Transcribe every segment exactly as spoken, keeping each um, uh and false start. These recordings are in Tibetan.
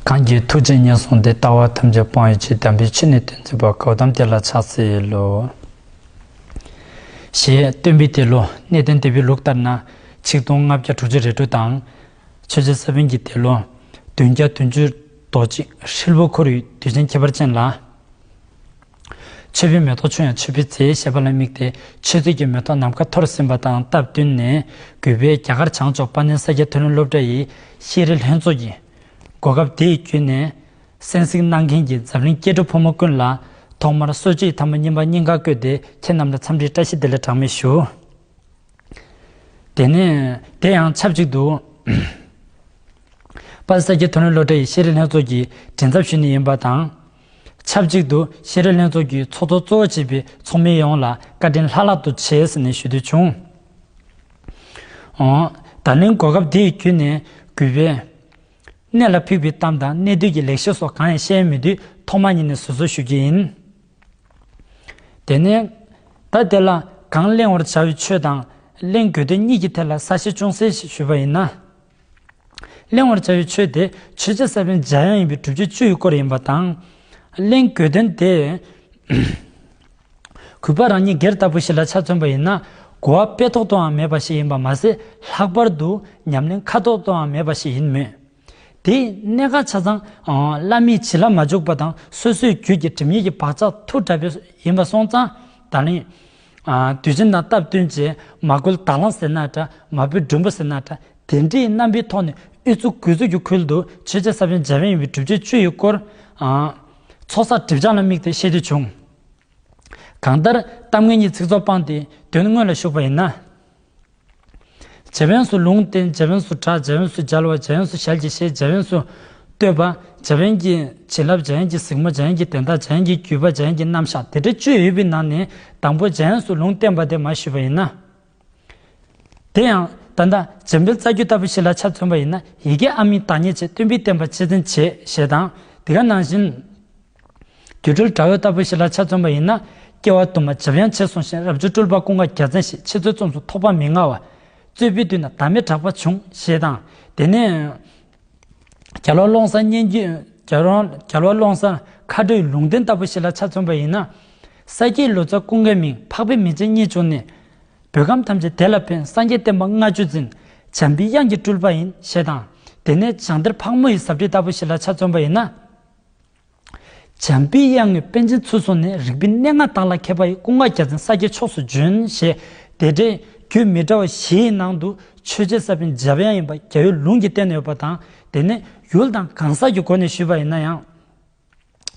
གང་གི་ཐུགས་རྗེ་ཉེར་བཟུང་སྟེ། ལྟ་བ་ཐམས་ཅད་སྤང་བའི་ཕྱིར། དམ་པའི་ཆོས་ནི་སྟོན་མཛད་པ། གོའུ་ཏམ་དེ་ལ་ཕྱག་འཚལ་ལོ། ཞེས་སྟོན་པའི་དེ་ལོ། གནས་བརྟན་སྡེ་པའི་ལུགས་ལྟར་ན། ཆིག་སྟོང་ལྔ་བརྒྱ་དྲུག་ཅུ་རེ་དྲུག་དང་། ཆོས་རྗེ་ས་པཎ་གྱི་དེ་ལོ། བདུན་བརྒྱ་བདུན་ཅུ་དོན་གཅིག་ཧྲིལ་པོ་འཁོར་བའི་དུས་ཆེན་ཁྱད་པར་ཅན་ལ། མཆོད་པའི་མེ་ཏོག་ཆུ་ཡང་མཆོད་པའི་ཚལ་ཞེས་པ་ལ་དམིགས་ཏེ། མཆོད་རྫས་ཀྱི་མེ་ཏོག་ནམ་མཁའ་མཐོར་ཟིན་པ་དང་སྟབས་བསྟུན་ནས། གུས་པས་རྒྱ་གར་བྱང་ཕྱོགས་པ་ཎི་ས་སྐྱ་མཐོ་རིམ་སློབ་གྲྭ་ཡི་ཤེས་རིག་ལྷན་ཚོགས་ཀྱིས། གོ་སྐབས་དེ་ཡི་བརྒྱུད་ནས། གསན་གཟིགས་གནང་མཁན་གྱི་འཛམ་གླིང་སྐྱེ་འགྲོ་ཕོ་མོ་ཀུན་ལ། ཐོག་མར་གསོལ་ཇ་ཐ་མ་སྙིམ་པ་སྙིང་གར་བཀོད་དེ། ཁྱེད་རྣམས་ལ་འཚམས་འདྲིའི་བཀྲ་ཤིས་བདེ་ལེགས་གྲངས་མེད་ཞུ། དེ་ནས་དེ་ཡང་ཆབས་ཅིག་ཏུ། པ་ཎི་ས་སྐྱ་མཐོ་རིམ་སློབ་གྲྭ་ཡི་ཤེས་རིག་ལྷན་ཚོགས་ཀྱི་མགྲིན་ཚབ་ཞུས་ནས་ཡིན་པ་དང་། ཆབས་ཅིག་ཏུ་ཤེས་རིག་ལྷན་ཚོགས་ཀྱི་ཚོགས་གཙོ་གཙོ་བོ་བྱས་པའི་ཚོགས་མི་ཡོངས་ལ་བཀའ་དྲིན་ལྷག་ལྷག་ཏུ་ཆེ་ཟེར་ནས་ཞུ་འདོད་བྱུང་། ད་ལན་གོ་སྐབས་འདི་ཡི་བརྒྱུད་ནས་གུས་པས། གནད་ལ་ཕིགས་པའི་གཏམ་དང་གནད་བསྡུས་ཀྱི་ལེགས་བཤད་སོགས་གང་ཡང་བཤད་མི་འདུག་ཐོག་མ་ཉིད་ནས་ཟུར་ཟུར་ཞུ་རྒྱུ་ཡིན། དེ་ནས། ད་དེ་ལ་གང་གླེང་བར་བྱ་བའི་ཆོས་དང་། གླེང་དགོས་དོན་གཉིས་ཀྱི་ཐད་ལ་གསལ་བཤད་ཅུང་ཟད་ཞིག་ཞུས་པ་ཡིན་ན། གླེང་བར་བྱ་བའི་ཆོས་དེ་ཆོས་རྗེ་ས་པཎ་འཇམ་དབྱངས་ཡིན་པའི་སྒྲུབ་བྱེད་བཅུ་ཡི་སྐོར་ཡིན་པ་དང་། གླེང་དགོས་དོན་དེ། གུས་པ་རང་ཉིད་སྒེར་ལྟ་བུ་ཞིག་ལ་ཆ་མཚོན་པ་ཡིན་ན། གོ་བ་སྤེལ་ཐོག་ཏུའང་མེད་པ་ཞིག་ཡིན་པ་མ་ཟད། ལྷག་པར་དུ་ཉམས་ལེན་ཁ་ཐོག་ཏུའང་མེད་པ་ཞིག་ཡིན་མོད། དེའི་གནད་འགག་ཆ་ཚང་། ཨ། བླ་མའི་བྱིན་རླབས་མ་འཇུག་པ་དང་སོ་སོའི་རྒྱུད་ཀྱི་སྒྲིབ་གཉིས་ཀྱི་བག་ཆགས་མཐུ་དྲགས་པས་ཡིན་པ་སོང་ཙང་། ད་ལན། ཨ། དུས་ཆེན་དང་སྟབས་བསྟུན་བྱས་མ་བསྐུལ་དང་བླངས་ཟེར་ན་འདྲ། མ་འབོད་མགྲོན་པོ་ཟེར་ན་འདྲ། དེ་འདྲའི་རྣམ་པའི་ཐོག་ནས་ཨུ་ཚུགས་གུ་ཚུགས་ཀྱི་ཁུལ་དུ་ཆོས་རྗེ་ས་པཎ་འཇམ་དབྱངས་ཡིན་པའི་སྒྲུབ་བྱེད་བཅུ་ཡི་སྐོར། ཨ། ཚོགས་བསགས་སྒྲིབ་སྦྱང་ལ་དམིགས་ཏེ་བཤད་དུ་བྱུང་། གང་ལྟར་གཏམ་ངན་གྱི་ཚིག་ཚོགས་སྤངས་ཏེ་དོན་དངོས་ལ་ཞུགས་པ་ཡིན་ན། འཇམ་དབྱངས་སུ་ལུང་བསྟན། འཇམ་དབྱངས་སུ་གྲགས། འཇམ་དབྱངས་སུ་མཇལ་བ། འཇམ་དབྱངས་སུ་ཞལ་གྱིས་བཞེས། འཇམ་དབྱངས་སུ་བསྟོད་པ། འཇམ་དབྱངས་ཀྱི་བྱིན་རླབས། འཇམ་དབྱངས་ཀྱི་གཟིགས་མོ། འཇམ་དབྱངས་ཀྱི་དོན་དག་འཇམ་དབྱངས་ཀྱི་བརྒྱུད་པ། འཇམ་དབྱངས་ཀྱི་རྣམ་གཞག་དེ་འདྲ་བཅུ་ཡོད་པའི་ནང་ནས་དང་པོ་འཇམ་དབྱངས་སུ་ལུང་བསྟན་པ་དེ་མར་ཞུས་པ་ཡིན་ན། དེ་ཡང་ད་ལྟ་འཇམ་དཔལ་རྩ་རྒྱུད་ལྟ་བུ་ཞིག་ལ་ཆ་མཚོན་པ་ཡིན་ན། ཡི་གེ་ཨ་མིན་བདག་ཉིད་ཆེ། སྟོན་པའི་བསྟན་པ་ཆེ་འཛིན་བྱེད་ཞེས་དང་། དེ་ག་ནང་བཞིན། སྒྱུ་འཕྲུལ་དྲྭ་བའི་ལྟ་བུ་ཞིག་ལ་ཆ་མཚོན་པ་ཡིན་ན། སྐྱེ་བ་དུ་མར་འཇམ་དབྱངས་ཆེར་གསུངས་ཤིང་། རབ་འབྱམས་སྤྲུལ་པ་ཀུན་དགའ་རྒྱལ་མཚན་ཞེས། འཆད་རྩོད་རྩོམ་གསུམ་ཐོགས་པ་མི་མངའ་བ། རྩོད་པའི་དུས་ན་བདག་མེད་གྲགས་པ་བྱུང་ཞེས་དང་། དེ་ནས། རྒྱལ་བ་ཀློང་གསར་སྙན་བརྒྱུད། རྒྱལ་བ། རྒྱལ་བ་ཀློང་གསར་མཁའ་འགྲོའི་ལུང་བསྟན་ལྟ་བུ་ཞིག་ལ་ཆ་མཚོན་པ་ཡིན་ན། ས་སྐྱའི་ལོ་ཙཱ་ཀུན་དགའི་མིང་། འཕགས་པའི་མིང་ཅན་རྙེད་བྱུང་ནས། བོད་ཁམས་ཐམས་ཅད་བདེ་ལ་ཕན། སངས་རྒྱས་བསྟན་པ་མངའ་བཅུ་འཛིན། བྱམས་པའི་དབྱངས་ཀྱི་སྤྲུལ་པ་ཡིན་ཞེས་དང་། དེ་ནས་བྱང་གཏེར་ཕག་མོ་ཡི་ཟབ་ཁྲིད་ལྟ་བུ་ཞིག་ལ་ཆ་མཚོན་པ་ཡིན་ན། བྱམས་པའི་དབྱངས་ཀྱིས་པཎ་ཆེན་ཚུར་བཟུང་ནས། རིག་པའི་གནད་འགག་དག་ལ་མཁས་པ་ཡི། ཀུན་དགའ་རྒྱལ་མཚན་ས་སྐྱའི་ཕྱོགས་སུ་བྱོན་ཞེས། དེ་འདྲའི་རྒྱུད་མི་འདྲ་བ་བཞིའི་ནང་དུ་ཆོས་རྗེ་ས་པཎ་འཇམ་དབྱངས་ཡིན་པ་རྒྱལ་བའི་ལུང་གིས་བསྟན་ཡོད་པ་དང་། དེ་ནས་ཡུལ་དང་གང་ཟག་གི་སྒོ་ནས་ཞུས་པ་ཡིན་ན་ཡང་།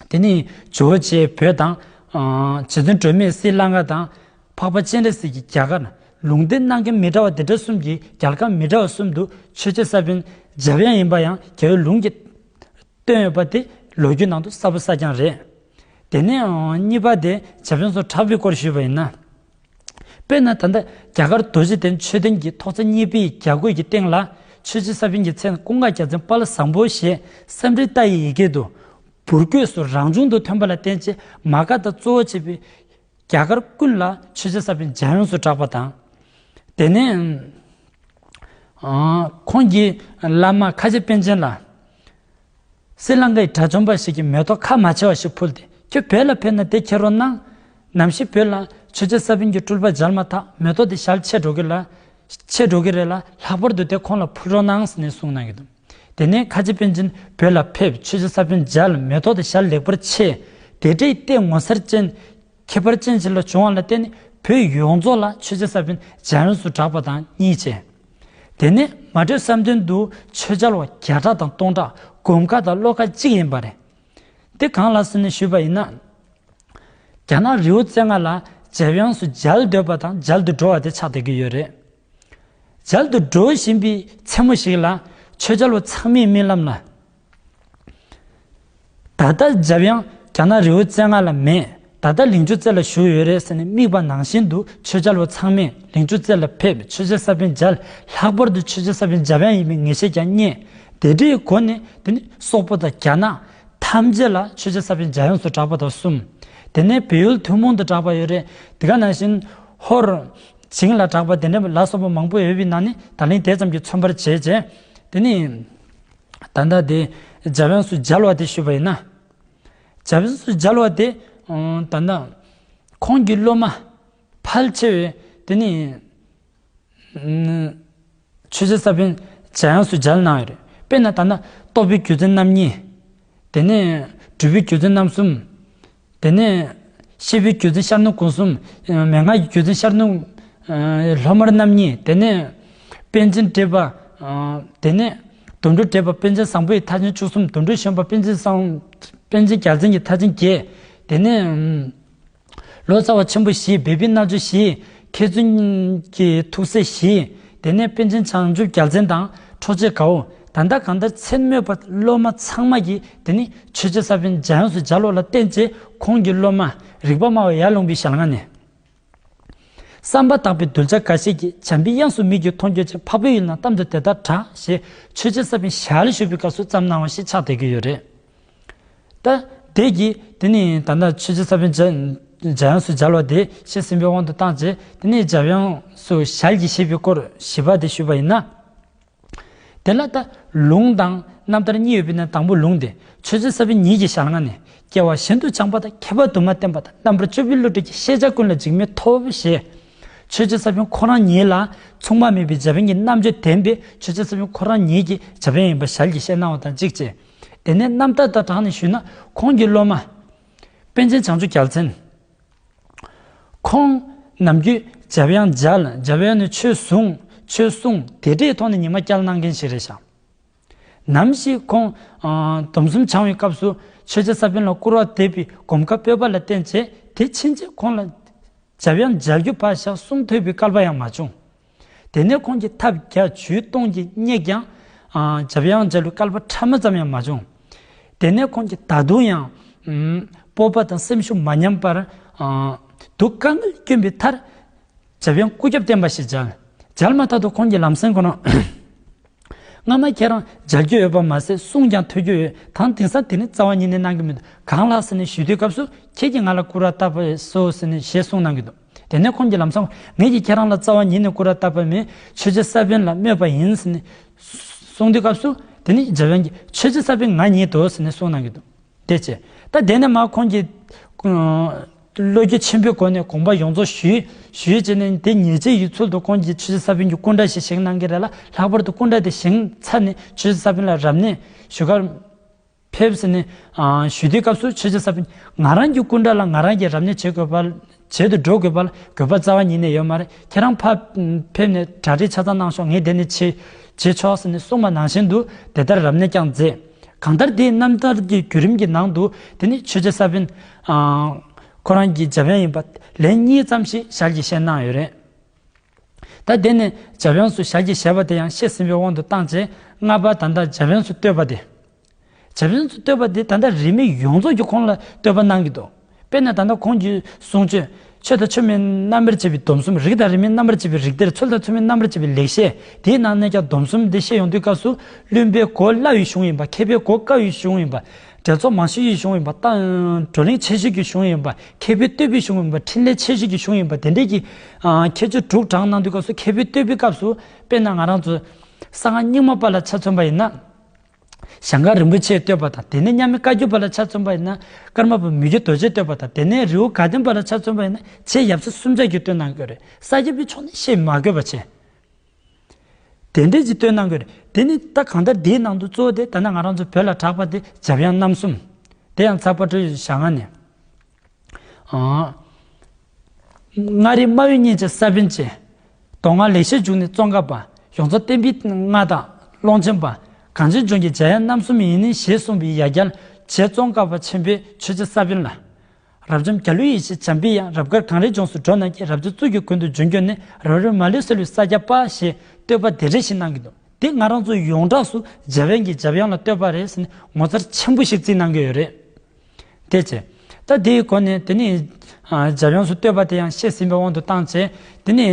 དེ་ནས་ཇོ་བོ་རྗེ་བོད་དང་། ཨ། རྗེ་བཙུན་སྒྲོལ་མས་སྲི་ལང་ཀ་དང་། འཕགས་པ་སྤྱན་རས་གཟིགས་ཀྱིས་རྒྱ་གར། ལུང་བསྟན་གནང་མཁན་མི་འདྲ་བ་དེ་འདྲ་གསུམ་གྱིས། རྒྱལ་ཁམས་མི་འདྲ་བ་གསུམ་དུ་ཆོས་རྗེ་ས་པཎ་འཇམ་དབྱངས་ཡིན་པ་ཡང་རྒྱལ་བའི་ལུང་གིས་བསྟན་ཡོད་པ་དེ་ལོ་རྒྱུས་ནང་དུ་གསལ་པོ་གསལ་རྐྱང་རེད། དེ་ནས་གཉིས་པ་དེ་འཇམ་དབྱངས་སུ་གྲགས་པའི་སྐོར་ཞུས་པ་ཡིན་ན། དཔེར་ན་ད་ལྟ་རྒྱ་གར་རྡོ་རྗེ་གདན་མཆོད་རྟེན་གྱི་ཐོག་བརྩེགས་གཉིས་པའི་རྒྱ་སྒོ་ཡི་སྟེང་ལ། ཆོས་རྗེ་ས་པཎ་གྱི་མཚན་ཀུན་དགའ་རྒྱལ་མཚན་དཔལ་བཟང་པོ་ཞེས་སཾ་སྐྲྀ་ཏ་ཡི་ཡི་གེ་དུ་འབུར་བརྐོས་སུ་རང་བྱུང་དུ་ཐོན་པ་ལ་བརྟེན་བྱས། མ་ག་དྷ་གཙོ་བོ་བྱས་པའི་རྒྱ་གར་ཀུན་ལ་ཆོས་རྗེ་ས་པཎ་འཇམ་དབྱངས་སུ་གྲགས་པ་དང་། དེ་ནས། ཨ། ཁོང་གིས་བླ་མ་ཁ་ཆེ་པཎ་ཆེན་ལ། སྲི་ལང་ཀའི་དགྲ་བཅོམ་པ་ཞིག་གིས་མེ་ཏོག་ཁ་མ་ཕྱེ་བ་ཞིག་ཕུལ་ཏེ། ཁྱོད་བོད་ལ་ཕེབས་ན་དེ་ཁྱེར་རོགས་གནང་། ནམ་ཞིག་བོད་ལ་ཆོས་རྗེ་ས་པཎ་གྱི་སྤྲུལ་པ་མཇལ་མ་ཐག་མེ་ཏོག་དེ་ཞལ་ཕྱེ་འགྲོ་གི་ལ། ཕྱེ་འགྲོ་གི་རེད་ལ། ལྷག་པར་དུ་དེ་ཁོང་ལ་ཕུལ་རོགས་གནང་ཟེར་ནས་གསུངས་གནང་གི་འདུག་དེ་ནས་ཁ་ཆེ་པཎ་ཆེན་བོད་ལ་ཕེབས། ཆོས་རྗེ་ས་པཎ་མཇལ། མེ་ཏོག་དེ་ཞལ་ལེགས་པར་ཕྱེ། དེ་འདྲའི་ལྟས་ངོ་མཚར་ཅན། ཁྱད་པར་ཅན་ཞིག་ལ་བྱུང་བ་ལ་བརྟེན་ནས། བོད་ཡོངས་རྫོགས་ལ་ཆོས་རྗེ་ས་པཎ་འཇམ་དབྱངས་སུ་གྲགས་པ་དང་གཉིས་བྱས། དེ་ནས་མ་གྲོས་བསམ་དོན་དུ་ཆོས་མཇལ་བ་བརྒྱ་ཕྲག་དང་སྟོང་ཕྲག་སྒོམ་ཁ་དང་བློ་ཁ་གཅིག་ཡིན་པ་རེད། དེ་གང་ལགས་ཟེར་ནས་ཞུས་པ་ཡིན་ན། རྒྱ་ནག་རི་བོ་རྩེ་ལྔ་ལ་འཇམ་དབྱངས་སུ་མཇལ་འདོད་པ་དང་མཇལ་དུ་འགྲོ་བ་དེ་ཆགས་བསྡད་ཀྱི་ཡོད་རེད། མཇལ་དུ་འགྲོ་བཞིན་པའི་མཚན་མོ་ཞིག་ལ། ཆོས་མཇལ་བ་ཚང་མའི་རྨི་ལམ་ལ། ད་ལྟ་འཇམ་དབྱངས་རྒྱ་ནག་རི་བོ་རྩེ་ལྔ་ལ་མེད། ད་ལྟ་ལིང་ཆུ་རྩེ་ལ་བཞུགས་ཡོད་རེད་ཟེར་ནས་དམིགས་པ་ནང་བཞིན་དུ་ཆོས་མཇལ་བ་ཚང་མས་ལིང་ཆུ་རྩེ་ལ་ཕེབས། ཆོས་རྗེ་ས་པཎ་མཇལ། ལྷག་པར་དུ་ཆོས་རྗེ་ས་པཎ་འཇམ་དབྱངས་ཡིན་པའི་ངེས་ཤེས་ཀྱང་རྙེད། དེ་འདྲའི་སྒོ་ནས་དེ་ནི་སོག་པོ་དང་རྒྱ་ནག་ཐམས་ཅད་ལ་ཆོས་རྗེ་ས་པཎ་འཇམ་དབྱངས་སུ་གྲགས་པ་དང་གསུམ། དེ་ནས་བལ་ཡུལ་ཐུན་མོང་དུ་གྲགས་པ་ཡོད་རེད། དེ་ག་ནང་བཞིན་ཧོར་ཇིང་ལ་གྲགས་པ་དེ་འདྲ་ལ་སོགས་པ་མང་པོ་ཡོད་པའི་ནང་ནས་ད་ལན་དེ་ཙམ་གྱིས་མཚོན་པར་བྱས་བྱས། དེ་ནི། ད་ལྟ་དེ་ འཇམ་དབྱངས་སུ་མཇལ་བ་དེ་ཞུས་པ་ཡིན་ན། འཇམ་དབྱངས་སུ་མཇལ་བ་དེ་ཨང་ད་ལྟ་ཁོང་གི་སློབ་མ་ཕལ་ཆེ་བས་དེ་ནི་ཨང་ཆོས་རྗེ་ས་པཎ་འཇམ་དབྱངས་སུ་མཇལ་གནང་ཡོད་རེད། དཔེར་ན་ད་ལྟ་རྟོགས་པའི་རྒྱུ་མཚན་རྣམ་གཉིས། དེ་ནས་སྒྲུབ་པའི་རྒྱུ་མཚན་རྣམ་གསུམ། དེ་ནས་བཤད་པའི་རྒྱུ་མཚན་ཤར་ནུབ་སྒོ་གསུམ། མན་ངག་གི་རྒྱུ་མཚན་ཤར་ནུབ་ཨ་སློབ་མར་རྣམ་གཉིས། དེ་ནས་པཎ་ཆེན་བགྲེས་པ། ཨ་དེ་ནས་དོན་གྲུབ་བགྲེས་པ་པཎ་ཆེན་བཟང་པོ་ཡི་མཐར་ཕྱིན་བཅུ་གསུམ། དོན་གྲུབ་གཞོན་པ་པཎ་ཆེན་བཟང་པཎ་ཆེན་རྒྱལ་མཚན་གྱི་མཐར་ཕྱིན་བརྒྱད། དེ་ནས་ལོ་ཙཱ་བ་ཆེན་པོ་བཞི། སྦས་པའི་རྣལ་འབྱོར་བཞི། མཁས་བཙུན་གྱི་ཐུགས་སྲས་བཞི། དེ་ནས་པཎ་ཆེན་བྱང་ཆུབ་རྒྱལ་མཚན་དང་འཕྲོག་བྱེད་དགའ་བོ། ད་ལྟ་གང་ལྟར་མཚན་སྨོས་པ་སློབ་མ་ཚང་མ་གིས་དེ་ནི་ཆོས་རྗེ་ས་པཎ་འཇམ་དབྱངས་སུ་མཇལ་བ་ལ་བརྟེན་བྱས་ཁོང་གི་སློབ་མ་རིག་པ་སྨྲ་བ་ཡར་ལུང་པའི་ཞལ་སྔ་ནས། བསམ་པ་དག་པའི་གདུལ་བྱ་འགའ་ཞིག་གིས། བྱམས་པའི་དབྱངས་སུ་མིག་གིས་མཐོང་གྱུར་ཅིང་། འཕགས་པའི་ཡུལ་རྣམས་གཏམ་དུ་དེ་ལྟར་གྲགས། ཞེས་ཆོས་རྗེ་ས་པཎ་ཞལ་བཞུགས་པའི་སྐབས་སུ་བརྩམས་གནང་བ་ཞིག་ཆགས་བསྡད་ཀྱི་ཡོད་རེད། ད་དེ་གིས་དེ་ནི་ད་ལྟ་ཆོས་རྗེ་ས་པཎ་འཇམ་དབྱངས་སུ་མཇལ་བ་དེ་བཤད་ཟིན་པའི་དབང་དུ་བཏང་རྗེས། དེ་ནི་འཇམ་དབྱངས་སུ་ཞལ་གྱིས་བཞེས་པའི་སྐོར་བཞི་པ་དེ་ཞུས་པ་ཡིན་ན། དེ་ལ་ད་ལུང་དང་རྣམ་ཐར་གཉིས་ཡོད་པའི་ནང་དང་པོ་ལུང་དེ་ཆོས་རྗེ་ས་པཎ་ཉིད་ཀྱི་ཞལ་སྔ་ནས། སྐྱེ་བ་གཞན་དུ་སྦྱངས་པ་དང་། ཁྱད་པར་དུ་མ་བསྟན་པ་དང་། རྣམ་པར་དཔྱོད་པའི་བསླུ་བྲིད་ཀྱི། ཤེས་བྱ་ཀུན་ལ་འཇིགས་མེད་ཐོབ། ཞེས་ཆོས་རྗེ་ས་པཎ་ཁོ་རང་ཉིད་ལ་མཚུངས་པ་མེད་པའི་འཇམ་དབྱངས་ཀྱི་རྣམ་དཔྱོད་ལྡན་པའི་ཆོས་རྗེ་ས་པཎ་ཁོ་རང་ཉིད་ཀྱི་འཇམ་དབྱངས་ཡིན་པ་ཞལ་གྱིས་བཞེས་གནང་བ་དང་གཅིག་བྱས། དེ་ནས་རྣམ་ཐར་དང་སྦྲགས་ནས་ཞུས་ན། ཁོང་གི་སློབ་མ་པཎ་ཆེན་བྱང་ཆུབ་རྒྱལ་མཚན། ཁོང་ནམ་རྒྱུན་འཇམ་དབྱངས་མཇལ། འཇམ་དབྱངས་ནས་ཆོས་གསུངས། ཆོས་གསུངས། དེ་འདྲའི་ཐོག་ནས་ཉི་མ་བསྐྱལ་གནང་མཁན་ཞིག་རེད་ཤག་ནམ་ཞིག་ཁོང་ཨ་སྡོམ་གསུམ་བྱང་བའི་སྐབས་སུ་ཆོས་རྗེ་ས་པཎ་ལ་སྐུར་བ་འདེབས་པའི་གོམ་ཁ་སྤོས་པ་ལ་བརྟེན་བྱས། དེ་ཕྱིན་ཆད་ཁོང་ལ་འཇམ་དབྱངས་མཇལ་རྒྱུ་ཕར་བཞག་གསུང་ཐོས་པའི་སྐལ་པ་ཡང་མ་བྱུང་། དེ་ནས་ཁོང་གིས་ཐབས་བརྒྱ་ཇུས་སྟོང་གིས་རྙེད་ཀྱང་། ཨ་འཇམ་དབྱངས་མཇལ་བའི་སྐལ་པ་ཕྲ་མོ་ཙམ་ཡང་མ་བྱུང་། དེ་ནས་ཁོང་གིས་ད་དུང་ཡང་ཨམ་སྤོབས་པ་དང་སེམས་ཤུགས་མ་ཉམས་པར། ཨ་སྡུག་དཀའ་ངལ་བསྐྱོན་པའི་མཐར། འཇམ་དབྱངས་སྐུ་རྒྱབ་བརྟན་པ་ཞིག་མཇལ། མཇལ་མ་ཐག་ཏུ་ཁོང་གིས་ལམ་སེང་ཁོ་ན། སྔ་མ་ཁྱེད་རང་མཇལ་རྒྱུ་ཡོད་པ་མ་ཟད། གསུང་ཀྱང་ཐོས་རྒྱུ་ཡོད། ད་དེང་སང་དེ་ནི་རྩ་བ་ཉིད་ནས་གནང་གི་མི་འདུག་གང་ལགས་ཟེར་ནས་ཞུས་དུས་སྐབས་སུ། ཁྱེད་ཀྱིས་ང་ལ་སྐུར་བ་བཏབ་པ་སོ་ཟེར་ནས་ཞེས་གསུངས་གནང་གི་འདུག་དེ་ནས་ཁོང་གིས་ལམ་སང་། ངེད་ཀྱིས་ཁྱེད་རང་ལ་རྩ་བ་ཉིད་ནས་སྐུར་བ་བཏབ་པ་མེད། ཆོས་རྗེ་ས་པཎ་ལ་སྨོས་པ་ཡིན་ཟེར་ནས་གསུངས་དུས་སྐབས་སུ། དེ་ནི་འཇམ་དབྱངས་ཀྱིས། ཆོས་རྗེ་ས་པཎ་ང་ཉིད་དོ་ཟེར་ནས་གསུངས་གནང་གི་འདུག་དེ་བྱས། ད་དེ་ནས་མར་ཁོང་གིས་ཨ་བློ་རྒྱ་ཆེན་པོའི་སྒོ་ནས་དགོངས་པ་ཡོངས་རྫོགས་ཞུས། ཞུས་བྱས་ནས་དེ་ཉེས་བྱས་ཡོད་ཚུལ་དུ་ཁོང་གིས་ཆོས་རྗེ་ས་པཎ་གྱི་སྐུ་འདྲ་ཞིག་བཞེངས་གནང་གི་རེད་ལ། ལྷག་པར་དུ་སྐུ་འདྲ་དེ་བཞེངས་ཚར་ནས་ཆོས་རྗེ་ས་པཎ་ལ་རབ་གནས་ཞུ་གར་ཕེབས་ཟེར་ནས་ཨ་ཞུ་དུས་སྐབས་སུ། ཆོས་རྗེ་ས་པཎ་ང་རང་གི་སྐུ་འདྲ་ལ་ང་རང་གིས་རབ་གནས་བྱེད་དགོས་པ། བྱེད་དུ་འགྲོ་དགོས་པ་ལ་དགོས་པ་རྩ་བ་ཉིད་ནས་ཡོད་མ་རེད། ཁྱེད་རང་ཕར་ཕེབས་ནས་གྲ་སྒྲིག་ཆ་ཚང་གནང་ཤོག་ངས་དེ་ནས་བྱེད་བྱེད་ཆོག་ཟེར་ནས་གསུངས་པ་ནང་བཞིན་དུ་དེ་ལྟར་རབ་གནས་ཀྱང་མཛད། གང་ལྟར་དེའི་རྣམ་ཐར་གྱི་བརྒྱུད་རིམ་གྱི་ནང་དུ། དེ་ནི་ཆོས་རྗེ་ས་པཎ་ཨ་ཁོ་རང་གི་འཇམ་དབྱངས་ཡིན་པ་ལན་གཉིས་ཙམ་ཞིག་ཞལ་གྱིས་བཞེས་གནང་ཡོད་རེད། ད་དེ་ནས་འཇམ་དབྱངས་སུ་ཞལ་གྱིས་བཞེས་པ་དེ་ཡང་བཤད་ཟིན་པའི་དབང་དུ་བཏང་རྗེས། ལྔ་པ་ད་ལྟ་འཇམ་དབྱངས་སུ་བསྟོད་པ་དེ། འཇམ་དབྱངས་སུ་བསྟོད་པ་དེ་ད་ལྟ་རིས་མེད་ཡོངས་རྫོགས་ཀྱིས་ཁོང་ལ་བསྟོད་པ་གནང་གི་འདུག་དཔེར་ན་ད་ལྟ་ཁོང་གི་གསུང་ཆོས། ཆོས་དང་ཆོས་མིན་རྣམ་པར་འབྱེད་པའི་སྡོམ་གསུམ། རིགས་དང་རིགས་མིན་རྣམ་པར་འབྱེད་པའི་རིགས་གཏེར། ཚུལ་དང་ཚུལ་མིན་རྣམ་པར་འབྱེད་པའི་ལེགས་བཤད། དེའི་ནང་ནས་ཀྱང་སྡོམ་གསུམ་འདི་བཤད་ཡོང་དུས་སྐབས་སུ། བླུན་པོའི་སྒོ་བླ་བའི་གཞུང་ཡིན་པ། མཁས་པའི་སྒོ་དཀའ་བའི་གཞུང་ཡིན་པ། འགྲེལ་ཚོགས་མང་ཤོས་ཀྱི་གཞུང་ཡིན་པ། ད་བགྲོ་གླེང་ཆེ་ཤོས་ཀྱི་གཞུང་ཡིན་པ། མཁས་པའི་བསྟོད་པའི་གཞུང་ཡིན་པ། འཕྲིན་ལས་ཆེ་ཤོས་ཀྱི་གཞུང་ཡིན་པ། དེ་འདྲས་ཀྱི་ཨ་ཁྱད་ཆོས་དྲུག་བགྲངས་གནང་དུས་སྐབས་སུ། མཁས་པའི་བསྟོད་པའི་སྐབས་སུ། དཔེར་ན་ང་རང་ཚོ་གསང་སྔགས་རྙིང་མ་པ་ལ་ཆ་མཚོན་པ་ཡིན་ན། ཞང་ཁ་རིན་པོ་ཆེ་བསྟོད་པ་དང་། དེ་ནས་མཉམ་མེད་བཀའ་བརྒྱུད་པ་ལ་ཆ་མཚོན་པ་ཡིན་ན། ཀརྨ་པ་མི་བསྐྱོད་རྡོ་རྗེ་བསྟོད་པ་དང་། དེ་ནས་རི་བོ་དགའ་ལྡན་པ་ལ་ཆ་མཚོན་པ་ཡིན་ན། རྗེ་ཡབ་སྲས་གསུམ་ཆར་གྱིས་བསྟོད་གནང་གི་ཡོད་རེད། ས་སྐྱ་པའི་ཕྱོགས་ནས་བཤད་མ་དགོས་པ་བྱས། དེ་འདྲས་ཀྱིས་བསྟོད་གནང་གི་ཡོད་རེད། དེ་ནི་ད་གང་ལྟར་འདིའི་ནང་དུ་གཙོ་བོ་དེ་ད་ལྟ་ང་རང་ཚོ་བོད་ལ་གྲགས་པ་དེ་འཇམ་དབྱངས་རྣམ་གསུམ། དེ་ཡང་ཚགས་པར་སྤྲོད་ཞག་སྔ་ནས། ཨ། མངའ་རིས་སྨྲ་བའི་སྙིང་རྗེ་ས་པཎ་གྱི། མདོ་སྔགས་ལེགས་བཤད་འབྱུང་གནས་ཙོང་ཁ་པ། ཡོངས་རྫོགས་བསྟན་པའི་མངའ་བདག་ཀློང་ཆེན་པ། གངས་ཅན་ལྗོངས་ཀྱི་འཇམ་དབྱངས་རྣམ་གསུམ་ཡིན་ཞེས་གསུངས་པའི་ཡ་གྱལ་རྗེ་ཙོང་ཁ་པ་ཆེན་པོས་ཆོས་རྗེ་ས་པཎ་ལ། རབ་འབྱམས་རྒྱལ་བའི་ཡེ་ཤེས་འཇམ་པའི་དབྱངས། རབ་དཀར་གངས་རིའི་ལྗོངས་སུ་འགྲོ་ན་སྐྱིད། རབ་མཛེས་གཙུག་གི་གོས་འདུལ་འབྱོན་གྱུར་ནས། རབ་རིབ་མ་ལུས་སེལ་བའི་ས་སྐྱ་པ། ཞེས་བསྟོད་པ་དེ་འདྲ་ཞིག་གནང་གི་འདུག་དེ་ང་རང་ཚོ་ཡོངས་གྲགས་སུ་འཇམ་དབྱངས་ཀྱིས་འཇམ་དབྱངས་ལ་བསྟོད་པ་རེད་ཟེར་ནས་ངོ་མཚར་ཆེན་པོ་ཞིག་བརྩིས་གནང་གི་ཡོད་རེད། དེ་བྱས། ད་དེའི་སྒོ་ནས་དེ་ནི་ཨ་འཇམ་དབྱངས་སུ་བསྟོད་པ་དེ་ཡང་བཤད་ཟིན་པའི་དབང་དུ་བཏང་བྱས། དེ་ནི་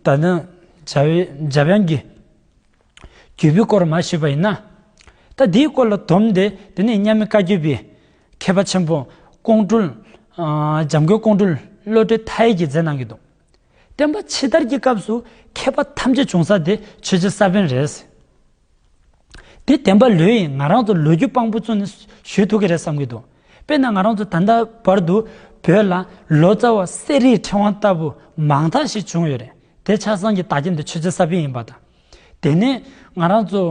ད་ནི་འཇམ་འཇམ་དབྱངས་ཀྱི་བརྒྱུད་པའི་སྐོར་མར་ཞུས་པ་ཡིན་ན། ད་དེའི་སྐོར་ལ་སྡོམ་དེ་དེ་ནི་མཉམ་མེད་བཀའ་བརྒྱུད་པའི་མཁས་པ་ཆེན་པོ་ཀོང་སྤྲུལ། ཨ་འཇམ་མགོན་ཀོང་སྤྲུལ་བློ་གྲོས་མཐའ་ཡས་ཀྱིས་མཛད་གནང་གི་འདུག་བསྟན་པ་ཕྱི་དར་གྱི་སྐབས་སུ་མཁས་པ་ཐམས་ཅད་བྱུང་ས་དེ་ཆོས་རྗེ་ས་པཎ་རེད། དེ་བདེན་པ་ལོས་ཡིན། ང་རང་ཚོ་ལོ་རྒྱུས་དཔང་པོ་བཙུགས་ནས་ཞུ་ཐུབ་ཀྱི་རེད་བསམ་གྱི་འདུག་དཔེར་ན་ང་རང་ཚོ་ད་ལྟ་བར་དུ་བོད་ལ་ལོ་ཙཱ་བ་གསེར་རིའི་ཕྲེང་བ་ལྟ་བུ་མང་དག་ཞིག་བྱུང་ཡོད་རེད། དེ་ཆ་ཚང་གི་བདག་རྐྱེན་དེ་ཆོས་རྗེ་ས་པཎ་ཡིན་པ་དང་། དེ་ནས་ང་རང་ཚོ་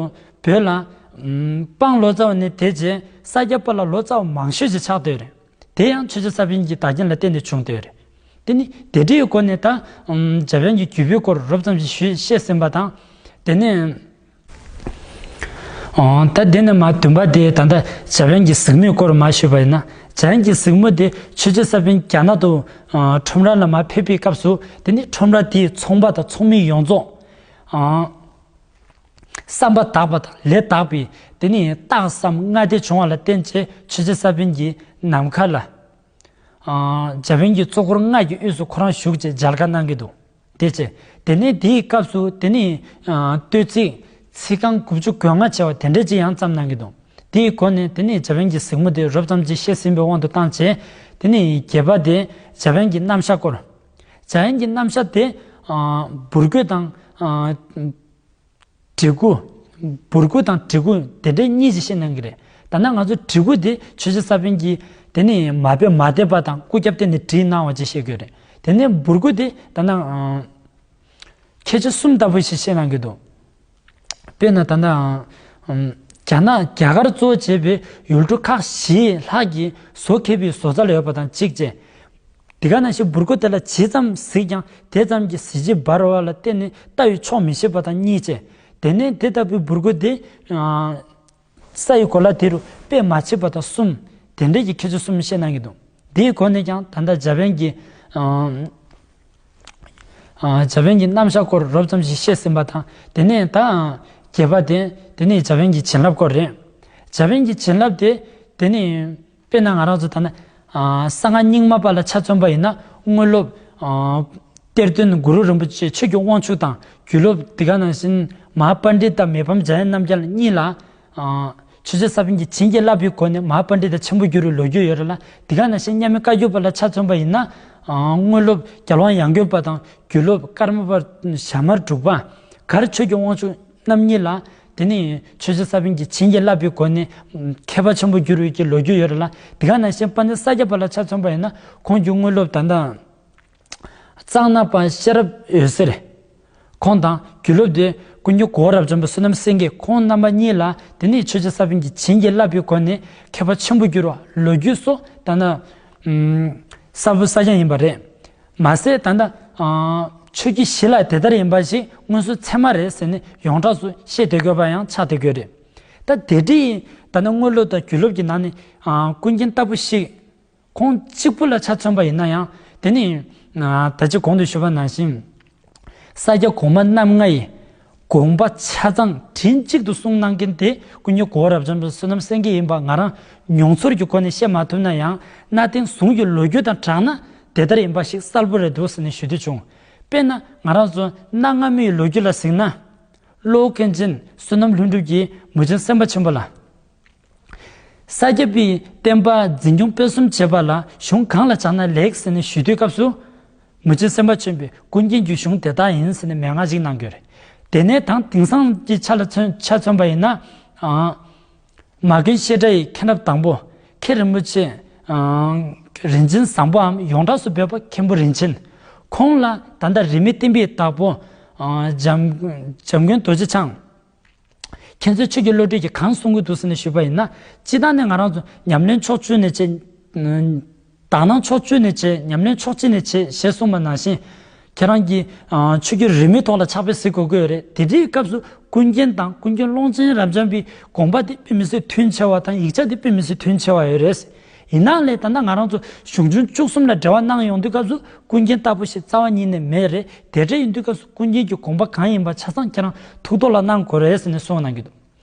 བོད་ལ་ཨམ་དཔང་ལོ་ཙཱ་བ་ནས་དེ་རྗེས་ས་སྐྱ་པ་ལ་ལོ་ཙཱ་བ་མང་ཤོས་ཅིག་ཆགས་བསྡད་ཡོད་རེད། དེ་ཡང་ཆོས་རྗེ་ས་པཎ་གྱི་བདག་རྐྱེན་ལ་བརྟེན་ནས་བྱུང་བསྡད་ཡོད་རེད། དེ་ནི་དེ་འདྲའི་སྒོ་ནས་ད་ཨམ་འཇམ་དབྱངས་ཀྱི་བརྒྱུད་པའི་སྐོར་རོབ་ཙམ་ཞིག་ཞུས་བཤད་ཟིན་པ་དང་། དེ་ནས་ཨང་། ད་འདི་ནས་མར་བདུན་པ་དེ་ད་ལྟ་འཇམ་དབྱངས་ཀྱི་གཟིགས་མོའི་སྐོར་མར་ཞུས་པ་ཡིན་ན། འཇམ་དབྱངས་ཀྱི་གཟིགས་མོ་དེ་ཆོས་རྗེ་ས་པཎ་རྒྱ་ནག་ཏུ་ཨང་ཁྲོམ་ར་ལ་མར་ཕེབས་པའི་སྐབས་སུ། དེ་ནི་ཁྲོམ་ར་དེའི་ཚོང་པ་དང་ཚོང་མི་ཡོངས་རྫོགས་ཨང་བསམ་པ་དག་པ་དང་ལས་དག་པའི་དེ་ནི་རྟགས་སམ་སྔ་ལྟས་བྱུང་བ་ལ་བརྟེན་བྱས་ཆོས་རྗེ་ས་པཎ་གྱིས་ནམ་མཁའ་ལ་ཨང་འཇམ་དབྱངས་ཀྱི་གཙུག་གུར་ལྔ་གི་དབུས་སུ་ཁོ་རང་བཞུགས་བྱས་མཇལ་ཁ་གནང་གི་འདུག་དེ་བྱས། དེ་ནས་དེའི་སྐབས་སུ་དེ་ནི་ཨ་བསྟོད་ཚིག་ཚིག་རྐང་དགུ་བཅུ་གོ་ལྔ་བྱས་པ་དེ་འདྲ་ཅིག་ཡང་བརྩམས་གནང་གི་འདུག་དེའི་སྒོ་ནས་དེ་ནི་འཇམ་དབྱངས་ཀྱི་གཟིགས་མོ་དེ་རོབ་ཙམ་ཅིག་བཤད་ཟིན་པའི་དབང་དུ་བཏང་བྱས། དེ་ནི་བརྒྱད་པ་དེ་འཇམ་དབྱངས་ཀྱི་རྣམ་གཞག་སྐོར། འཇམ་དབྱངས་ཀྱི་རྣམ་གཞག་དེ་ཨ་འབུར་སྐུད་དང་ཨ་བྲིས་སྐུ། འབུར་སྐུ་དང་བྲིས་སྐུ་དེ་འདྲའི་གཉིས་ཅིག་བཤད་གནང་གི་རེད། ད་ནང་ང་ཚོ་བྲིས་སྐུ་དེ་ཆོས་རྗེ་ས་པཎ་གྱིས་དེ་ནི་མ་དཔེ་མ་བསྡད་པ་དང་སྐུ་རྒྱབ་བསྟན་ནས་བྲིས་གནང་བ་ཅིག་བཤད་ཀྱི་ཡོད་རེད། དེ་ནས་འབུར་སྐུ་དེ་ད་ནང་ཨང་ཁྱད་ཆོས་གསུམ་ལྟ་བུ་ཞིག་བཤད་གནང་གི་འདུག་དཔེར་ན་ད་ནང་ཨང་རྒྱ་ནག་རྒྱ་གར་གཙོ་བྱས་པའི་ཡུལ་གྲུ་ཁག་བཞི་ལྷག་གི་བཟོ་མཁས་པའི་བཟོ་རྩལ་ཡོད་པ་དང་གཅིག་བྱས། དེ་ག་ནང་བཞིན་འབུར་སྐུ་དེ་ལ་ཇི་ཙམ་གཟིགས་ཀྱང་དེ་ཙམ་གྱིས་གཟི་བརྗིད་འབར་བ་ལ་བརྟེན་ནས་ལྟ་བའི་ཕྱོགས་མི་ཤེས་པ་དང་གཉིས་བྱས། དེ་ནས་དེ་ལྟ་བུའི་འབུར་སྐུ་དེ་ཨ་ས་ཡི་གོ་ལ་དེ་རུ་དཔེ་མ་མཆིས་པ་དང་གསུམ། དེ་འདྲས་ཀྱི་ཁྱད་ཆོས་གསུམ་བཤད་གནང་གི་འདུག་དེའི་སྒོ་ནས་ཀྱང་ད་ལྟ་འཇམ་དབྱངས་ཀྱི་ཨ་ཨ་འཇམ་དབྱངས་ཀྱི་རྣམ་གཞག་སྐོར་རོབ་ཙམ་ཞིག་བཤད་ཟིན་པ་དང་། དེ་ནས་ད་བརྒྱད་པ་དེ་དེ་ནས་འཇམ་དབྱངས་ཀྱི་བྱིན་རླབས་སྐོར་རེད། འཇམ་དབྱངས་ཀྱི་བྱིན་རླབས་དེ་དེ་ནས། དཔེར་ན་ང་རང་ཚོ་ད་ནི་ཨ་གསང་སྔགས་རྙིང་མ་པ་ལ་ཆ་མཚོན་པ་ཡིན་ན། དངོས་སློབ་ཨ་གཏེར་སྟོན་གུ་རུ་རིན་པོ་ཆེ་ཆོས་ཀྱི་དབང་ཕྱུག་དང་། དགེ་སློབ་དེ་ག་ནང་བཞིན་མ་ཧཱ་པཎྜི་ཏ་མི་ཕམ་འཇམ་དབྱངས་རྣམ་རྒྱལ་གཉིས་ལ་ཨ་ཆོས་རྗེ་ས་པཎ་གྱིས་བྱིན་གྱིས་བརླབས་པའི་སྒོ་ནས་མ་ཧཱ་པཎྜི་ཏ་ཆེན་པོ་གྱུར་བའི་ལོ་རྒྱུས་ཡོད་རེད་ལ། དེ་ག་ནང་བཞིན་མཉམ་མེད་བཀའ་བརྒྱུད་པ་ལ་ཆ་མཚོན་པ་ཡིན་ན། ཨ་དངོས་སློབ་རྒྱལ་དབང་ཡང་དགོན་པ་དང་། དགེ་སློབ་ཀརྨ་པ་ཞྭ་དམར་འབྲུག་པ། གར་ཆོས་ཀྱི་དབང་ཕྱུག་རྣམ་གཉིས་ལ། དེ་ནི་ཆོས་རྗེ་ས་པཎ་གྱིས་བྱིན་གྱིས་བརླབས་པའི་སྒོ་ནས་མཁས་པ་ཆེན་པོ་གྱུར་བའི་གི་ལོ་རྒྱུས་ཡོད་རེད་ལ། དེ་ག་ནང་བཞིན་དཔལ་ལྡན་ས་སྐྱ་པ་ལ་ཆ་མཚོན་པ་ཡིན་ན། ཁོང་གི་དངོས་སློབ་ད་ལྟ་གཙང་ནག་པ་ཤེས་རབ་འོད་ཟེར། ཁོང་དང་དགེ་སློབ་དེ་ཀུན་མཁྱེན་གོ་བོ་རབ་འབྱམས་པ་བསོད་ནམས་སེང་གེ། ཁོང་རྣམ་པ་གཉིས་ལ་དེ་ནི་ཆོས་རྗེ་ས་པཎ་གྱིས་བྱིན་གྱིས་བརླབས་པའི་སྒོ་ནས་མཁས་པ་ཆེན་པོ་གྱུར་བ་ལོ་རྒྱུས་སོགས་ད་ལྟ་ཨུམ་གསལ་པོ་གསལ་རྐྱང་ཡིན་པ་རེད། མ་ཟད་ད་ལྟ་ཨ་ཆོས་བརྒྱུད་བཞི་ལ་དེ་ལྟར་ཡིན་པ་ཞིག་མངོན་སུམ་ཚད་མ་རེད་ཟེར་ནས་ཡོངས་གྲགས་སུ་བཤད་བསྡད་དགོས་པ་ཡང་ཆགས་བསྡད་དགོས་རེད། ད་དེ་འདྲའི་ད་ལྟ་དངོས་སློབ་དང་དགེ་སློབ་ཀྱི་ནང་ནས་ཨ་ཀུན་མཁྱེན་ལྟ་བུ་ཞིག་ཁོང་གཅིག་པུ་ལ་ཆ་མཚོན་པ་ཡིན་ན་ཡང་། དེ་ནི་ཨ་ད་ཅི་གོང་དུ་ཞུས་པ་ནང་བཞིན། ས་སྐྱ་གོང་མ་རྣམ་ལྔ་ཡི་དགོངས་པ་ཆ་ཚང་མགྲིན་གཅིག་ཏུ་གསུང་གནང་མཁན་དེ་ཀུན་མཁྱེན་གོ་བོ་རབ་འབྱམས་པ་བསོད་ནམས་སེང་གེ་ཡིན་པ་ང་རང་མྱོང་ཚོར་གྱི་སྒོ་ནས་བཤད་མ་ཐུབ་ན་ཡང་། གནའ་དེང་ཟུང་གི་ལོ་རྒྱུས་དང་སྦྲགས་ན་དེ་ལྟར་ཡིན་པ་ཞིག་གསལ་པོ་རེད་འདུག་ཟེར་ནས་ཞུ་འདོད་བྱུང་། དཔེར་ན་ང་རང་ཚོ་གནའ་སྔ་མོའི་ལོ་རྒྱུས་ལ་གཟིགས་ན། གློ་བོ་མཁན་ཆེན་བསོད་ནམས་ལྷུན་གྲུབ་ཀྱིས་མུས་ཆེན་སེམས་དཔའ་ཆེན་པོ་ལ། ས་སྐྱ་པའི་བསྟན་པ་འཛིན་སྐྱོང་སྤེལ་གསུམ་བྱེད་པ་ལ་གཞུང་གང་ལ་སྦྱངས་ན་ལེགས་ཟེར་ནས་ཞུས་དུས་སྐབས་སུ། མུས་ཆེན་སེམས་དཔའ་ཆེན་པོས་ཀུན་མཁྱེན་གྱི་གཞུང་དེ་དག་ཡིན་ཟེར་ནས་མན་ངག་ཅིག་གནང་གི་ཡོད་རེད། དེ་ནས་དང་དེང་སང་གི་ཆ་ལ་མཚོན་ཆ་མཚོན་པ་ཡིན་ན། ཨ་མ་དགོན་བཤད་གྲྭ་ཡི་མཁན་རབས་དང་པོ་མཁན་རིན་པོ་ཆེ་ཨ་རིན་ཆེན་བཟང་པོའམ་ཡོངས་གྲགས་སུ་འབོད་པ་མཁན་པོ་རིན་ཆེན། ཁོང་ལ་ད་ལྟ་རིས་མེད་བསྟན་པའི་བདག་པོ་ཨ་འཇམ་འཇམ་མགོན་རྡོ་རྗེ་འཆང་། མཁྱེན་བརྩེ་ཆོས་ཀྱི་བློ་གྲོས་ཀྱིས་གང་གསུང་གི་འདུག་ཟེར་ནས་ཞུས་པ་ཡིན་ན། སྤྱིར་བཏང་ནས་ང་རང་ཚོ་ཉམས་ལེན་ཕྱོགས་བཅུ་ནས་བྱེད། དག་སྣང་ཕྱོགས་བཅུ་ནས་བྱེད། ཉམས་ལེན་ཕྱོགས་གཅིག་ནས་བྱེད་ཞེས་གསུངས་པ་ནང་བཞིན། ཁྱེད་རང་གིས་ཨ་ཆོས་བརྒྱུད་རིས་མེད་ཐོག་ལ་ཕྱག་དཔེ་གཟིགས་དགོས་ཀྱི་ཡོད་རེད། དེ་འདྲའི་སྐབས་སུ་ཀུན་མཁྱེན་དང་ཀུན་མཁྱེན་ཀློང་ཆེན་རབ་འབྱམས་པའི་དགོངས་པ་དེ་དཔེ་མི་སྲིད་མཐུན་ཆེ་བ་དང་། ཡིག་ཆ་དེ་དཔེ་མི་སྲིད་མཐུན་ཆེ་བ་ཡོད་རེད། ཡིན་ནའང་ལས་ད་ལྟ་ང་རང་ཚོ་གཞུང་ཆེན་བཅུ་གསུམ་ལ་འབྲེལ་བ་གནང་ཡོང་དུས་སྐབས་སུ་ཀུན་མཁྱེན་ལྟ་བུ་ཞིག་རྩ་བ་ཉིད་ནས་མེད་རེད། དེ་འདྲ་ཡིན་དུས་སྐབས་སུ་ཀུན་མཁྱེན་གྱི་དགོངས་པ་གང་ཡིན་པ་ཆ་ཚང་ཁྱེད་རང་ཐུགས་ཐོག་ལ་གནང་དགོས་རེད་ཟེར་ནས་གསུངས་གནང་གི་འདུག་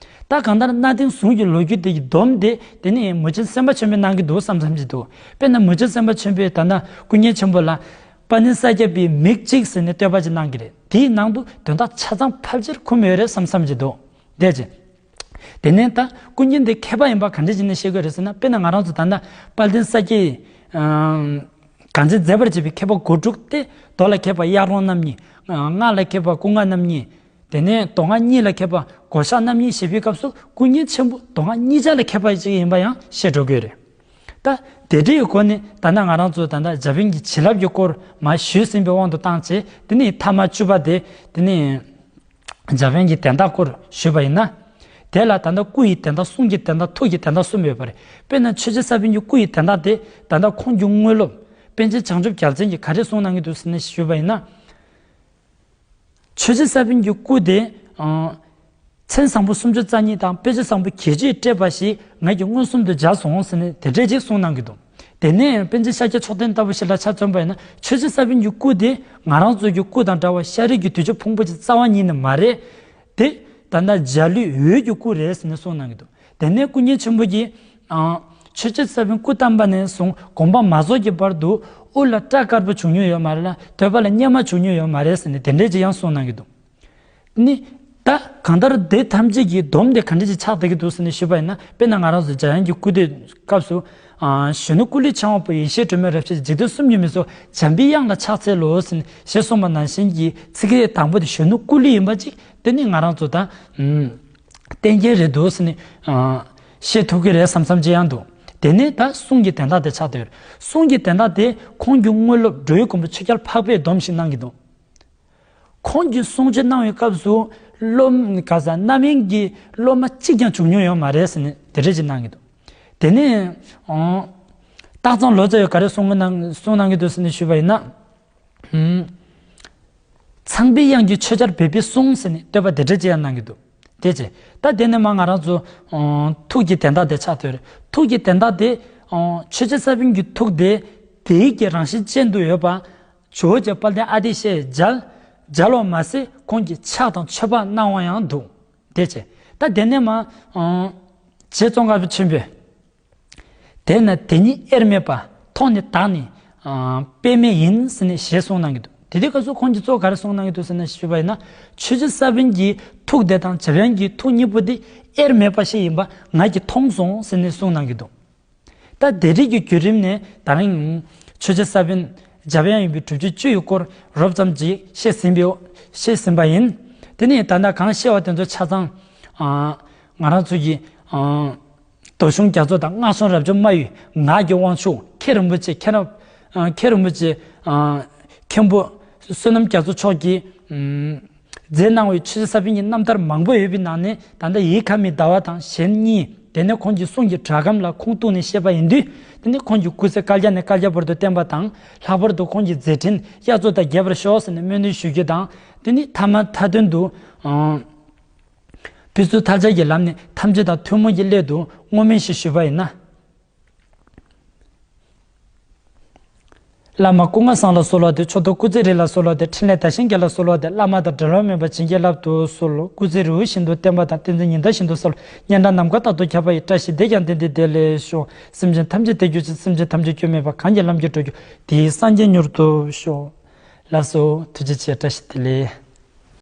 ད་གང་ལྟར་གནའ་དེང་ཟུང་གི་ལོ་རྒྱུས་དེ་ཡི་སྡོམ་དེ་དེ་ནི་མུས་ཆེན་སེམས་དཔའ་ཆེན་པོས་གནང་གི་འདུག་བསམ་བསམ་གྱི་འདུག་དཔེར་ན་མུས་ཆེན་སེམས་དཔའ་ཆེན་པོས་ད་ལྟ་ཀུན་མཁྱེན་ཆེན་པོ་ལ་དཔལ་ལྡན་ས་སྐྱ་པའི་མིག་གཅིག་ཟེར་ནས་བསྟོད་པ་ཅིག་གནང་གི་རེད། དེའི་ནང་དུ་དོན་དག་ཆ་ཚང་ཕལ་ཆེར་འཁུམས་ཡོད་རེད་བསམ་བསམ་གྱི་འདུག་དེ་ཅི། དེ་ནས་ད་ཀུན་མཁྱེན་དེ་མཁས་པ་ཡིན་པ་ག་འདྲ་ཅིག་ནས་ཤེས་དགོས་རེད་ཟེར་ན། དཔེར་ན་ང་རང་ཚོ་ད་ལྟ་དཔལ་ལྡན་ས་སྐྱའི་ཨང་གང་ཅི་མཛད་པར་བྱེད་པའི་མཁས་པ་དགུ་དྲུག་སྟེ། མདོ་ལ་མཁས་པ་གཡག་རོང་རྣམ་གཉིས། སྔགས་ལ་མཁས་པ་སྐུ་ལྔ་རྣམ་གཉིས། དེ་ནས་མདོ་སྔགས་གཉིས་ལ་མཁས་པ་གོ་ཤཱཀ་རྣམ་གཉིས་ཞེས་པའི་སྐབས་སུ་སྐུ་ཉིད་ཆེན་པོ་མདོ་སྔགས་གཉིས་ཆ་ལ་མཁས་པ་ཅིག་ཡིན་པ་ཡང་ཤེས་འགྲོ་གི་རེད། ད་དེ་འདྲའི་སྒོ་ནས་ད་ལྟ་ང་རང་ཚོ་ད་ལྟ་འཇམ་དབྱངས་ཀྱི་བྱིན་རླབས་ཀྱི་སྐོར་མར་ཞུས་ཟིན་པའི་དབང་དུ་བཏང་བྱས། དེ་ནས་ཐ་མ་བཅུ་པ་དེ་དེ་ནས་འཇམ་དབྱངས་ཀྱི་དན་རྟགས་སྐོར་ཞུས་པ་ཡིན་ན། དེ་ལ་ད་ལྟ་སྐུ་ཡི་དན་རྟགས། གསུང་གི་དན་རྟགས། ཐུགས་ཀྱི་དན་རྟགས་གསུམ་ཡོད་པ་རེད། དཔེར་ན་ཆོས་རྗེ་ས་པཎ་གྱི་སྐུ་ཡི་དན་རྟགས་དེ་ད་ལྟ་ཁོང་གི་དངོས་སློབ་པཎ་ཆེན་བྱང་ཆུབ་རྒྱལ་མཚན་གྱིས་ག་རེ་གསུངས་གནང་གི་འདུག་ཟེར་ནས་ཞུས་པ་ཡིན་ན། ཆོས་རྗེ་ས་པཎ་གྱི་སྐུ་དེ། ཨང་། མཚན་བཟང་པོ་སུམ་ཅུ་རྩ་གཉིས་དང་དཔེ་བྱད་བཟང་པོ་བརྒྱད་ཅུས་སྤྲས་པ་ཞིག་ང་གིས་མངོན་སུམ་དུ་མཇལ་སོང་ཟེར་ནས་དེ་འདྲས་ཅིག་གསུངས་གནང་གི་འདུག་དེ་ནས་པཎ་ཆེན་ཤཱཀྱ་མཆོག་ལྡན་ལྟ་བུ་ཞིག་ལ་ཆ་མཚོན་པ་ཡིན་ན། ཆོས་རྗེ་ས་པཎ་གྱི་སྐུ་དེ་ང་རང་ཚོ་གི་སྐུ་དང་འདྲ་བར་ཤཱ་རིའི་གདུལ་བྱ་ཕུང་པོ་གཅིག་རྩ་བ་ཉིད་ནས་མ་རེད། དེ་ད་ལྟ་འཇའ་ལུས་འོད་ཀྱི་སྐུ་རེད་ཟེར་ནས་གསུངས་གནང་གི་འདུག་དེ་ནས་སྐུ་ཉིད་ཆེན་པོ་གྱིས། ཨང་། ཆོས་རྗེ་ས་པཎ་སྐུ་བལྟམས་པ་ནས་བཟུང་དགོངས་པ་མ་རྫོགས་ཀྱི་བར་དུ་དབུ་ལ་སྐྲ་དཀར་པོ་བྱུང་མྱོང་ཡོད་མ་རེད་ལ། ཐོད་པ་ལ་གཉེར་མ་བྱུང་མྱོང་ཡོད་མ་རེད་ཟེར་ནས་དེ་འདྲས་ཅིག་ཡང་གསུངས་གནང་གི་འདུག་ནི། ད་གང་ལྟར་དེ་ཐམས་ཅད་ཀྱི་སྡོམ་དེ་ག་འདྲ་ཅིག་ཆགས་བསྡད་ཀྱི་འདུག་ཟེར་ནས་ཞུས་པ་ཡིན་ན། དཔེར་ན་ང་རང་ཚོ་འཇམ་དབྱངས་ཀྱི་སྐུ་དེའི་སྐབས་སུ། ཨ། གཞོན་ནུ་ཀུ་ལུ་ཕྱག་དབང་པོ། ཡེ་ཤེས་སྒྲོན་མེ་རབ་རྒྱས། འཇིག་རྟེན་གསུམ་གྱི་མིང་སོགས་འཇམ་པའི་དབྱངས་ལ་ཕྱག་འཚལ་ལོ་ཟེར་ནས་ཞེས་གསུངས་པ་ནང་བཞིན་གྱི་ཚིག་རེ་དང་པོ་དེ་གཞོན་ནུ་ཀུ་ལུ་ཡིན་པ་ཅིག་དེ་ནི་ང་རང་ཚོ་ད། ཨུམ། བསྟན་རྒྱལ་རེད་འདུག་ཟེར་ནས། ཨ། ཤེས་ཐུབ་ཀྱི་རེད་བསམ་བསམ་ཅིག་ཡང་འདུག་དེ་ནས་ད་གསུང་གི་དན་རྟགས་དེ་ཆགས་བསྡད་ཡོད་རེད། གསུང་གི་དན་རྟགས་དེ་ཁོང་གི་དངོས་སློབ་འགྲོ་བའི་མགོན་པོ་ཆོས་རྒྱལ་འཕགས་པས་སྡོམ་ཞིག་གནང་གི་འདུག་ཁོང་གིས་གསུང་ཆོས་གནང་བའི་སྐབས་སུ་སློབ་མ་ག་ས་རྣམ་གཡེང་གི་སློབ་མ་གཅིག་ཀྱང་བྱུང་མྱོང་ཡོད་མ་རེད་ཟེར་ནས་དེ་འདྲས་ཅིག་གནང་གི་འདུག་དེ་ནས། ཨང་། སྟག་ཚང་ལོ་ཙཱ་བས་ག་རེ་གསུང་གི་གནང་གསུང་གནང་གི་འདུག་ཟེར་ནས་ཞུས་པ་ཡིན་ན། ཨུམ། ཚངས་པའི་དབྱངས་ཀྱིས་ཆོས་ཆར་འབེབས་པའི་གསུང་ཟེར་ནས་བསྟོད་པ་དེ་འདྲ་ཅིག་ཡང་གནང་གི་འདུག་དེ་བྱས། ད་དེ་ནས་མར་ང་རང་ཚོ། ཨང་། ཐུགས་ཀྱི་དན་རྟགས་དེ་ཆགས་བསྡད་ཡོད་རེད། ཐུགས་ཀྱི་དན་རྟགས་དེ། ཨང་། ཆོས་རྗེ་ས་པཎ་གྱི་ཐུགས་དེ་དེ་ཡིག་གི་རང་བཞིན་ཅན་དུ་ཡོད་པ། ཇོ་བོ་རྗེ་དཔལ་ལྡན་ཨ་ཏི་ཤས་མཇལ། མཇལ་བ་མ་ཟད་ཁོང་གི་ཕྱག་དང་མཆོད་པ་གནང་བ་ཡང་འདུག་དེ་བྱས། ད་དེ་ནས་མར། ཨང་། རྗེ་ཙོང་ཁ་པ་ཆེན་པོས། དེས་ན་དེ་ཉིད་དབྱེར་མེད་པ། མཐོང་ནས་དག་ནས། ཨ། དཔེ་མེད་ཡིན་ཟེར་ནས་ཞེས་གསུངས་གནང་གི་འདུག་དེ་དུས་སྐབས་སུ་ཁོང་གིས་གཙོ་བོ་ག་རེ་གསུངས་གནང་གི་འདུག་ཟེར་ན་ཞུས་པ་ཡིན་ན། ཆོས་རྗེ་ས་པཎ་གྱི་ཐུགས་དེ་དང་འཇམ་དབྱངས་ཀྱི་ཐུགས་གཉིས་པོ་དེ་དབྱེར་མེད་པ་ཞིག་ཡིན་པ་ང་གིས་མཐོང་སོང་ཟེར་ནས་གསུངས་གནང་གི་འདུག་ད་དེ་རིགས་ཀྱི་བརྒྱུད་རིམ་ནས་ད་རིང་ཆོས་རྗེ་ས་པཎ་འཇམ་དབྱངས་ཡིན་པའི་སྒྲུབ་བརྒྱུད་བཅུ་ཡི་སྐོར་རོབ་ཙམ་ཅིག་བཤད་ཟིན་པའི་བཤད་ཟིན་པ་ཡིན། དེ་ནས་ད་ལྟ་གང་བཤད་པ་དེ་ཚོ་ཆ་ཚང་། ཨ། ང་རང་ཚོ་གི། ཨ། རྡོ་གཞུང་རྒྱ་མཚོ་དང་སྔགས་གཞུང་རབ་འབྱམས་སྨྲ་བའི་ངག་གི་དབང་ཕྱུག་མཁན་རིན་པོ་ཆེ། མཁན་རབ། ཨ། མཁན་རིན་པོ་ཆེ། ཨ། མཁན་པོ་བསོད་ནམས་རྒྱ་མཚོ་མཆོག་གིས། ཨུམ། མཛད་གནང་བའི་ཆོས་རྗེ་ས་པཎ་གྱི་རྣམ་ཐར་མང་པོ་ཡོད་པའི་ནང་ནས་ད་ལྟ་ཡིད་ཁ་མི་ཟླ་བ་དང་གཞན་གཉིས། དེ་ནས་ཁོང་གི་གསུང་གི་སྒྲ་སྒམ་ལ་ཁུངས་གཏུགས་ནས་བཤད་པ་ཡིན་དུས། དེ་ནས་ཁོང་གི་སྐུ་ཚེ་བསྐལ་བརྒྱ་ནས་བསྐལ་བརྒྱ་བར་དུ་བརྟན་པ་དང་། ལྷག་པར་དུ་ཁོང་གི་མཛད་འཕྲིན་དབྱར་མཚོ་དང་རྒྱས་པར་ཤོག་ཟེར་ནས་སྨོན་འདུན་ཞུ་རྒྱུ་དང་། དེ་ནས་མཐའ་མ་མཐའ་དོན་དུ། ཨང་། ཕུན་ཚོགས་ཐར་འཆར་གྱི་ལམ་ནས་ཐམས་ཅད་དང་ཐུན་མོང་གི་སླད་དུ་བསྔོ་སྨོན་ཞིག་ཞུས་པ་ཡིན་ན། བླ་མ་སྐུ་ལྔ་བཟང་ལ་གསོལ་བ་འདེབས། མཆོག་ཐུན་སྐུ་ཚེ་རིང་ལ་གསོལ་བ་འདེབས། ཕྲིན་ལས་དར་ཞིང་རྒྱས་ལ་གསོལ་བ་འདེབས། བླ་མ་དང་འབྲལ་བ་མེད་པར་བྱིན་གྱིས་བརླབ་ཏུ་གསོལ། སྐུ་ཚེ་རིང་པོ་བཞིན་དུ་བརྟན་པ་དང་། བསྟན་འཛིན་ཉི་ཟླ་བཞིན་དུ་གསལ། སྙན་གྲགས་ནམ་མཁའ་ལྟར་དུ་ཁྱབ་པ་ཡི། བཀྲ་ཤིས་བདེ་ཀྱང་ལྡན་ཏེ་བདེ་ལེགས་ཤོག་སེམས་ཅན་ཐམས་ཅད་བདེ་གྱུར་ཅིག་སེམས་ཅན་ཐམས་ཅད་སྐྱོན་མེད་པར་གང་གི་ལམ་གྱིས་འགྲོ་རྒྱུ། དེའི་སངས་རྒྱས་མྱུར་དུ་ཤོག་ལགས་སོ། ཐུགས་རྗེ་ཆེ། བཀྲ་ཤིས་བདེ་ལེགས།